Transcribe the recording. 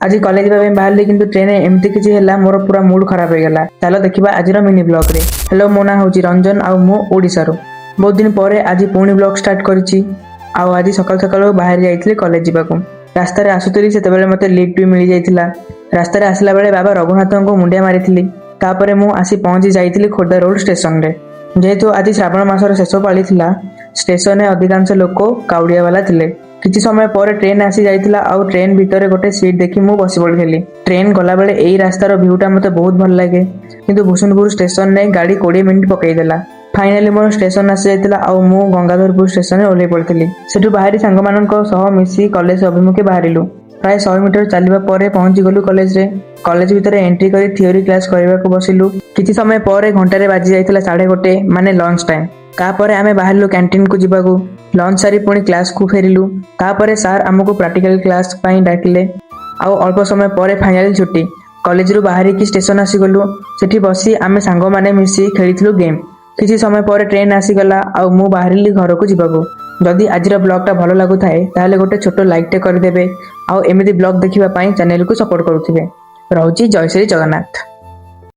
ଆଜି କଲେଜ ଯିବା ପାଇଁ ବାହାରିଲି, କିନ୍ତୁ ଟ୍ରେନରେ ଏମିତି କିଛି ହେଲା, ମୋର ପୁରା ମୁଡ୍ ଖରାପ ହେଇଗଲା। ଚାଲ ଦେଖିବା ଆଜିର ମିନି ବ୍ଲଗ୍ରେ। ହ୍ୟାଲୋ, ମୋ ନାଁ ହେଉଛି ରଞ୍ଜନ ଆଉ ମୁଁ ଓଡ଼ିଶାରୁ। ବହୁତ ଦିନ ପରେ ଆଜି ପୁଣି ବ୍ଲଗ୍ ଷ୍ଟାର୍ଟ କରିଛି। ଆଉ ଆଜି ସକାଳୁ ସକାଳୁ ବାହାରି ଯାଇଥିଲି କଲେଜ ଯିବାକୁ। ରାସ୍ତାରେ ଆସୁଥିଲି, ସେତେବେଳେ ମୋତେ ଲିଫ୍ଟ ବି ମିଳିଯାଇଥିଲା। ରାସ୍ତାରେ ଆସିଲା ବେଳେ ବାବା ରଘୁନାଥଙ୍କୁ ମୁଣ୍ଡିଆ ମାରିଥିଲି। ତାପରେ ମୁଁ ଆସି ପହଞ୍ଚି ଯାଇଥିଲି ଖୋର୍ଦ୍ଧା ରୋଡ ଷ୍ଟେସନରେ। ଯେହେତୁ ଆଜି ଶ୍ରାବଣ ମାସର ଶେଷ ପାଳି ଥିଲା, ଷ୍ଟେସନରେ ଅଧିକାଂଶ ଲୋକ କାଉଡ଼ିଆ ବାଲା ଥିଲେ। କିଛି ସମୟ ପରେ ଟ୍ରେନ୍ ଆସି ଯାଇଥିଲା ଆଉ ଟ୍ରେନ୍ ଭିତରେ ଗୋଟେ ସିଟ୍ ଦେଖି ମୁଁ ବସି ପଡ଼ିଥିଲି। ଟ୍ରେନ୍ ଗଲାବେଳେ ଏଇ ରାସ୍ତାର ଭ୍ୟୁଟା ମୋତେ ବହୁତ ଭଲ ଲାଗେ। କିନ୍ତୁ ଭୂଷଣପୁର ଷ୍ଟେସନରେ ଗାଡ଼ି 20 ମିନିଟ୍ ପକେଇଦେଲା। ଫାଇନାଲି ମୋର ଷ୍ଟେସନ ଆସିଯାଇଥିଲା ଆଉ ମୁଁ ଗଙ୍ଗାଧରପୁର ଷ୍ଟେସନରେ ଓହ୍ଲେଇ ପଡ଼ିଥିଲି। ସେଠୁ ବାହାରି ସାଙ୍ଗମାନଙ୍କ ସହ ମିଶି କଲେଜ ଅଭିମୁଖେ ବାହାରିଲୁ। ପ୍ରାୟ 100 ମିଟର ଚାଲିବା ପରେ ପହଞ୍ଚିଗଲୁ କଲେଜରେ। କଲେଜ ଭିତରେ ଏଣ୍ଟ୍ରି କରି ଥିଓରି କ୍ଲାସ କରିବାକୁ ବସିଲୁ। କିଛି ସମୟ ପରେ ଘଣ୍ଟାରେ ବାଜି ଯାଇଥିଲା 1:30, ମାନେ ଲଞ୍ଚ ଟାଇମ୍। ତାପରେ ଆମେ ବାହାରିଲୁ କ୍ୟାଣ୍ଟିନକୁ ଯିବାକୁ। ଲଞ୍ଚ ସାରି ପୁଣି କ୍ଲାସକୁ ଫେରିଲୁ। ତାପରେ ସାର୍ ଆମକୁ ପ୍ରାକ୍ଟିକାଲ କ୍ଲାସ ପାଇଁ ଡାକିଲେ ଆଉ ଅଳ୍ପ ସମୟ ପରେ ଫାଇନାଲି ଛୁଟି। କଲେଜରୁ ବାହାରିକି ଷ୍ଟେସନ ଆସିଗଲୁ। ସେଠି ବସି ଆମେ ସାଙ୍ଗମାନେ ମିଶି ଖେଳିଥିଲୁ ଗେମ୍। କିଛି ସମୟ ପରେ ଟ୍ରେନ୍ ଆସିଗଲା ଆଉ ମୁଁ ବାହାରିଲି ଘରକୁ ଯିବାକୁ। ଯଦି ଆଜିର ବ୍ଲଗଟା ଭଲ ଲାଗୁଥାଏ, ତାହେଲେ ଗୋଟେ ଛୋଟ ଲାଇକଟେ କରିଦେବେ ଆଉ ଏମିତି ବ୍ଲଗ ଦେଖିବା ପାଇଁ ଚ୍ୟାନେଲକୁ ସପୋର୍ଟ କରୁଥିବେ। ରହୁଛି, ଜୟ ଶ୍ରୀ ଜଗନ୍ନାଥ।